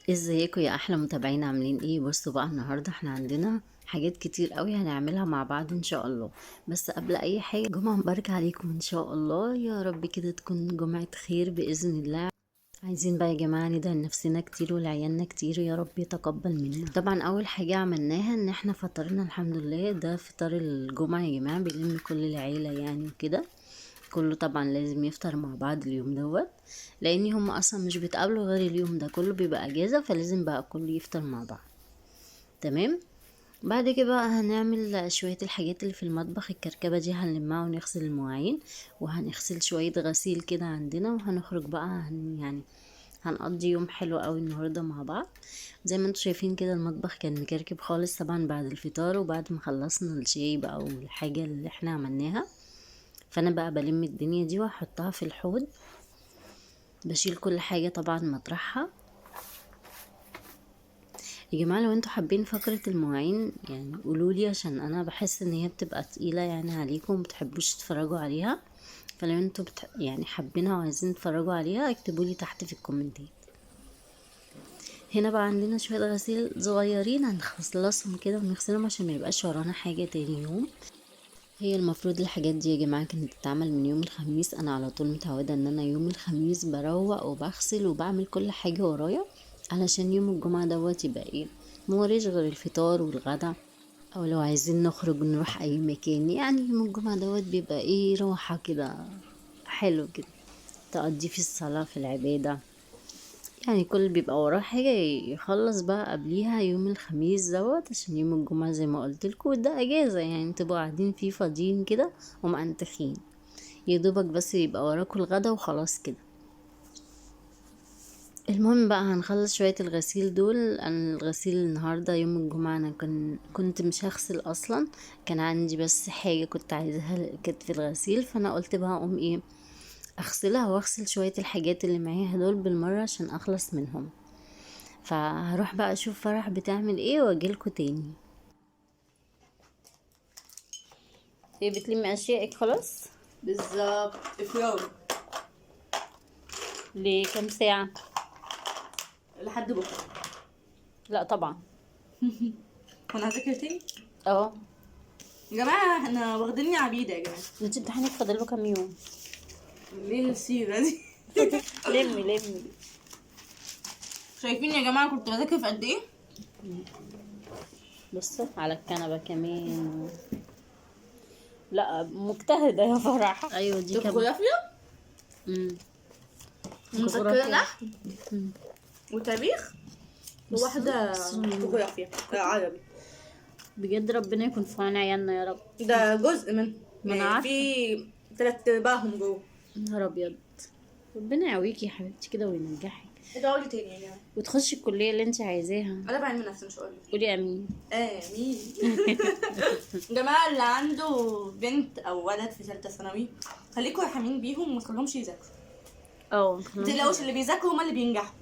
ازيكم يا احلى متابعين، عاملين ايه؟ بصوا بقى، النهارده احنا عندنا حاجات كتير قوي هنعملها مع بعض ان شاء الله. بس قبل اي حاجة، جمعه مباركة عليكم ان شاء الله، يا رب كده تكون جمعه خير باذن الله. عايزين بقى يا جماعة ندعي لنفسنا كتير ولعيالنا كتير، يا رب يتقبل منا. طبعا اول حاجة عملناها ان احنا فطرنا الحمد لله. ده فطار الجمعة يا جماعة، بيلم كل العيلة يعني وكده، كله طبعا لازم يفطر مع بعض اليوم دوت، لان هم اصلا مش بيتقابلوا غير اليوم ده، كله بيبقى اجازه، فلازم بقى كله يفطر مع بعض. تمام. بعد كده بقى هنعمل شوية الحاجات اللي في المطبخ، الكركبه دي هنلمها ونغسل المواعين، وهنغسل شوية غسيل كده عندنا، وهنخرج بقى يعني هنقضي يوم حلو قوي النهارده مع بعض. زي ما انتم شايفين كده المطبخ كان مكركب خالص طبعا بعد الفطار وبعد ما خلصنا الشاي بقى والحاجة اللي احنا عملناها. فانا بقى بلم الدنيا دي واحطها في الحوض، بشيل كل حاجة طبعا مطرحها. يا جماعة لو انتوا حابين فقره المواعين يعني قولولي، عشان انا بحس ان هي بتبقى تقيلة يعني عليكم ومبتحبوش تتفرجوا عليها، فلو انتوا يعني حابينها وعايزين تتفرجوا عليها اكتبولي تحت في الكومنتات. هنا بقى عندنا شوية غسيل صغيرين هنخلصهم كده ونغسلهم عشان ما يبقاش ورانا حاجة تاني يوم. هي المفروض الحاجات دي يا جماعة كانت تتعمل من يوم الخميس، انا على طول متعوده ان انا يوم الخميس بروق وبغسل وبعمل كل حاجة ورايا، علشان يوم الجمعة دوت يبقى ايه، موريش غير الفطار والغدا، او لو عايزين نخرج نروح اي مكان. يعني يوم الجمعة دوت بيبقى ايه، راحة كده حلو كده، تقضي في الصلاة في العبادة، يعني كل بيبقى وراه حاجة يخلص بقى قبليها يوم الخميس دوت، عشان يوم الجمعة زي ما قلت لكم ده اجازه، يعني تبقوا قاعدين فيه فاضيين كده ومأنتخين، يا دوبك بس يبقى وراكوا الغدا وخلاص كده. المهم بقى هنخلص شوية الغسيل دول. انا الغسيل النهارده يوم الجمعة انا كنت مش هغسل اصلا، كان عندي بس حاجة كنت عايزاها كانت في الغسيل، فانا قلت بقى اقوم ايه اغسلها واغسل شوية الحاجات اللي معايا دول بالمرة عشان اخلص منهم. فهروح بقى اشوف فرح بتعمل ايه واجيلكوا تاني. ايه بتلمي اشيائك خلاص؟ بالظبط. افراج ليه كام ساعة؟ لحد بكره. لا طبعا. وانا هذاكر تاني؟ اه يا جماعة احنا واخديني عبيده يا جماعة. انت امتحانك فاضل له كام يوم؟ ليه السيرة دي؟ لمي لمي. شايفين يا جماعة كنت بذاكر في قد ايه؟ بصوا على الكنبة كمان. لا مجتهدة يا فرح. ايوه دي كمان. جغرافيا؟ مذاكرة نحو وتاريخ وواحدة جغرافيا عربي. بجد ربنا يكون في عون عيالنا يا رب. ده جزء من ما انا عارفه في 3/4 جوه. نهار ابيض. ربنا يقويكي يا حبيبتي كده وينجحك. ادعوا لي تاني يا جماعة وتخشي الكلية اللي انت عايزاها. انا بعلم نفس ان شاء الله. قولي امين. امين. يا جماعة اللي عنده بنت او ولد في ثالثة ثانوي خليكوا رحمين بيهم وما تخليهمش يذاكروا. اه ما تقلقوش، اللي بيذاكروا هما اللي بينجحوا.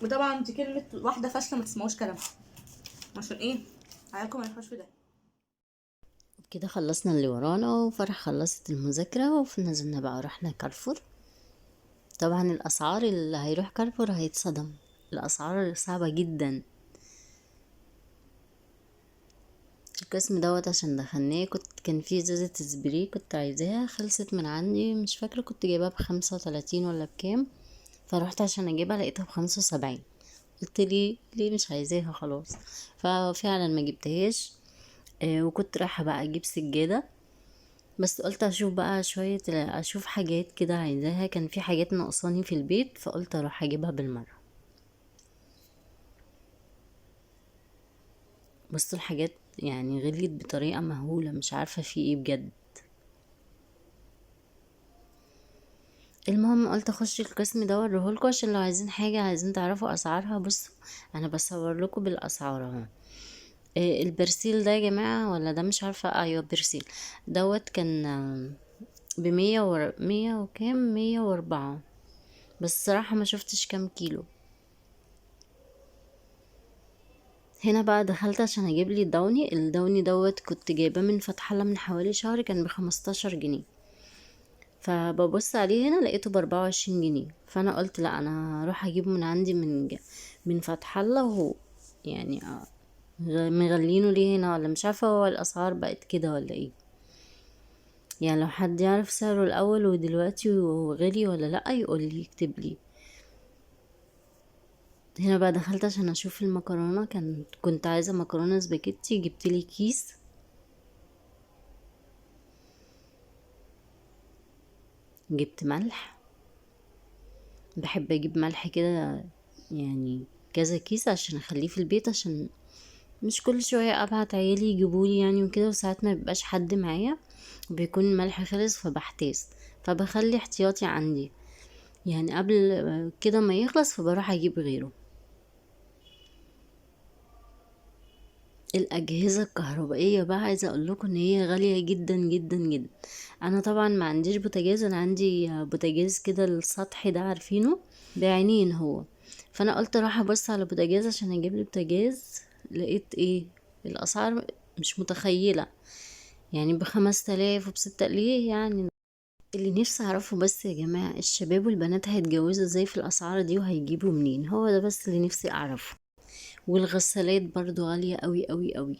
وطبعا دي كلمة واحدة فاشلة ما تسمعوش كلامها، عشان ايه؟ عيالكم ما يروحوش في ده. كده خلصنا اللي ورانا وفرح خلصت المذاكرة ونزلنا بقى رحنا كارفور. طبعا الأسعار اللي هيروح كارفور هيتصدم، الأسعار صعبة جدا. القسم دوت عشان دخلناه كان فيه ازازة سبراي كنت عايزاها، خلصت من عندي، مش فاكرة كنت جايباها ب35 ولا بكام، فروحت عشان اجيبها لقيتها ب75. قلت لي ليه مش عايزاها خلاص، ففعلا ما جبتهاش. وكنت رايحة بقى اجيب سجادة، بس قلت اشوف بقى شوية، اشوف حاجات كده عايزاها، كان في حاجات ناقصاني في البيت فقلت اروح اجيبها بالمرة. بصوا الحاجات يعني غليت بطريقة مهولة، مش عارفة في ايه بجد. المهم قلت اخش القسم ده اوريهولكوا عشان لو عايزين حاجة عايزين تعرفوا اسعارها. بصوا انا بصور لكم بالاسعار اهو. البرسيل ده يا جماعة ولا ده مش عارفة، ايوه برسيل دوت كان بمية مية وكام، 104، بس الصراحة ما شفتش كام كيلو. هنا بقى دخلت عشان اجيب لي الداوني. الداوني دوت كنت جايباه من فتح الله من حوالي شهر، كان ب15 جنيه. فببص عليه هنا لقيته ب24 جنيه. فانا قلت لا انا هروح اجيبه من عندي من فتح الله، وهو يعني مغلينه ليه هنا ولا مش عارفه هو الاسعار بقت كده ولا ايه. يعني لو حد يعرف سعره الاول ودلوقتي وغلي ولا لا يقول لي، يكتب لي. هنا بقى دخلت عشان اشوف المكرونه، كنت عايزه مكرونه سباجيتي، جبت لي كيس. جبت ملح، بحب اجيب ملح كده يعني كذا كيس عشان اخليه في البيت، عشان مش كل شوية ابعت عيالي يجيبولي يعني وكده، وساعات ما بيبقاش حد معايا وبيكون الملح خلص فبحتاس، فبخلي احتياطي عندي يعني قبل كده ما يخلص فبروح اجيب غيره. الاجهزة الكهربائية بقى عايزه اقول لكم ان هي غالية جدا جدا جدا. انا طبعا ما عنديش بوتاجاز، انا عندي بوتاجاز كده السطح ده عارفينه بعينين هو، فانا قلت اروح ابص على بوتاجاز عشان اجيب لي بوتاجاز. لقيت ايه الاسعار مش متخيله، يعني ب5000 وبستة، ليه يعني؟ اللي نفسي اعرفه بس يا جماعة الشباب والبنات هيتجوزوا ازاي في الاسعار دي وهيجيبوا منين؟ هو ده بس اللي نفسي اعرفه. والغسالات برضو غالية قوي قوي قوي.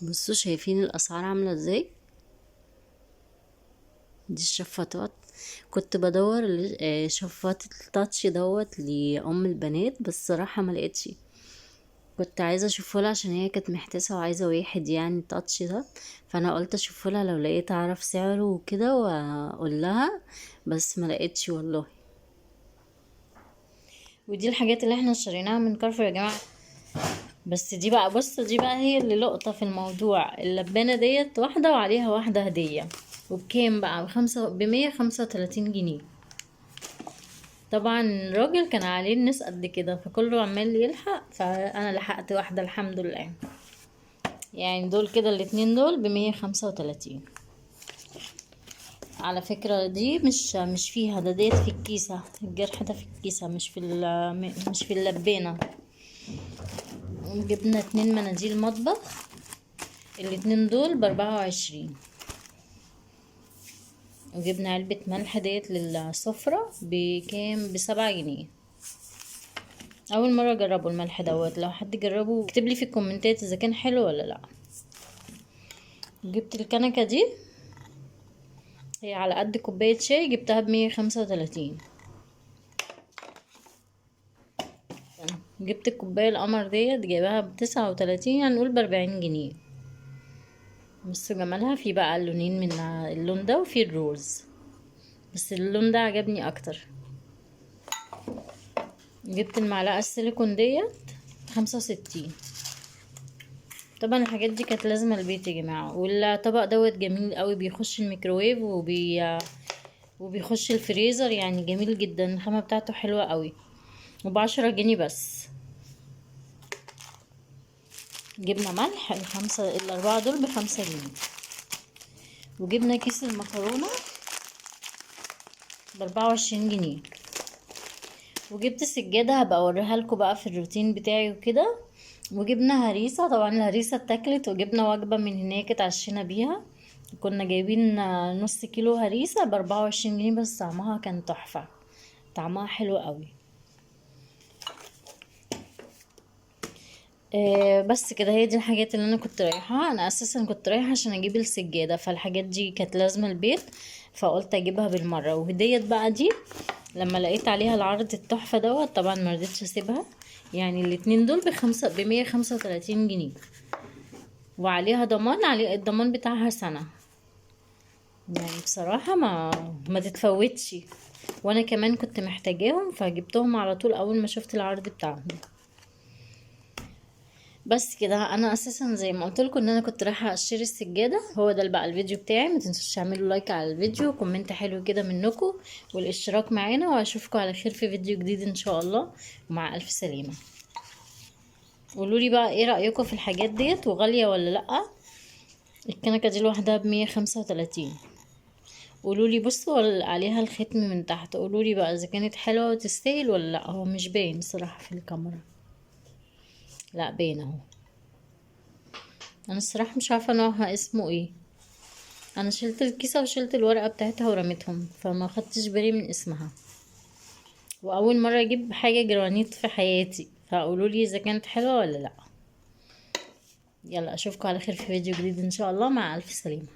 بصوا شايفين الاسعار عاملة ازاي. دي الشفاطات، كنت بدور شفاطة التاتش دوت لأم البنات، بس صراحة ما لقيتش. كنت عايزة اشوفه لها عشان هي كانت محتاسة وعايزة واحد يعني التاتش ده، فانا قلت اشوفه لها لو لقيت اعرف سعره وكده واقول لها، بس ما لقيتش والله. ودي الحاجات اللي احنا اشتريناها من كارفور يا جماعة. بس دي بقى، بصوا دي بقى هي اللي لقطة في الموضوع، اللبانة ديت واحدة وعليها واحدة هدية، وبكام بقى؟ ب135 جنيه. طبعا الراجل كان عليه الناس قد كده فكله عمال يلحق، فانا لحقت واحدة الحمد لله. يعني دول كده الاتنين دول ب135. على فكرة دي مش فيها ده، ديت في الكيسة، الجرح ده في الكيسة مش في اللبانة. جبنا 2 مناديل مطبخ، الاتنين دول ب24. وجبنا علبة ملح ديت للسفرة بكام؟ ب7 جنيه. أول مرة أجربه الملح دوت، لو حد جربه اكتب لي في الكومنتات إذا كان حلو ولا لأ. جبت الكنكة دي، هي على قد كوباية شاي، جبتها ب135. جبت الكوباية القمر ديت جايباها ب39، يعني نقول ب40 جنيه. بصوا جمالها، في بقى اللونين من اللون ده وفي الروز، بس اللون ده عجبني اكتر. جبت المعلقة السيليكون ديت 65. طبعا الحاجات دي كانت لازمة البيت يا جماعة. والطبق دوت جميل قوي، بيخش الميكروويف وبيخش الفريزر، يعني جميل جدا، الخامة بتاعته حلوة قوي، وب10 جنيه بس. جبنا ملح، الأربعة دول ب5 جنيه. وجبنا كيس المكرونة ب24 جنيه. وجبت سجادة هبقى اوريها لكم بقى في الروتين بتاعي وكده. وجبنا هريسة، طبعا الهريسة اتاكلت، وجبنا وجبة من هناك اتعشينا بيها. كنا جايبين نص كيلو هريسة ب24 جنيه، بس طعمها كان تحفة، طعمها حلو قوي. بس كده هي دي الحاجات اللي انا كنت رايحة. انا اساسا كنت رايحة عشان اجيب السجادة، فالحاجات دي كانت لازمة البيت فقلت اجيبها بالمرة. وهديت بقى دي لما لقيت عليها العرض التحفة دوت، طبعا ما رضيتش اسيبها. يعني الاتنين دول ب135 جنيه، وعليها ضمان، عليه الضمان بتاعها سنة. يعني بصراحة ما تتفوتش، وانا كمان كنت محتاجاهم فجبتهم على طول اول ما شفت العرض بتاعهم. بس كده انا اساسا زي ما قلت لكم ان انا كنت رايحة اشتري السجادة. هو ده بقى الفيديو بتاعي، ما تنسوش تعملوا like على الفيديو، comment حلو كده منكم، والاشتراك معانا، واشوفكم على خير في فيديو جديد ان شاء الله، ومع الف سلامه. قولوا لي بقى ايه رايكم في الحاجات ديت، وغاليه ولا لا؟ الكنكه دي لوحدها ب135. قولوا لي، بصوا عليها الختم من تحت، قولوا لي بقى اذا كانت حلوة وتستاهل ولا لا. هو مش باين الصراحة في الكاميرا. لا باين اهو. انا الصراحة مش عارفة نوعها اسمه ايه. انا شلت الكيسة وشلت الورقة بتاعتها ورميتهم، فما خدتش بالي من اسمها. واول مرة اجيب حاجة جرانيت في حياتي، فقولولي اذا كانت حلوة ولا لا. يلا اشوفكم على خير في فيديو جديد ان شاء الله. مع الف سلامة.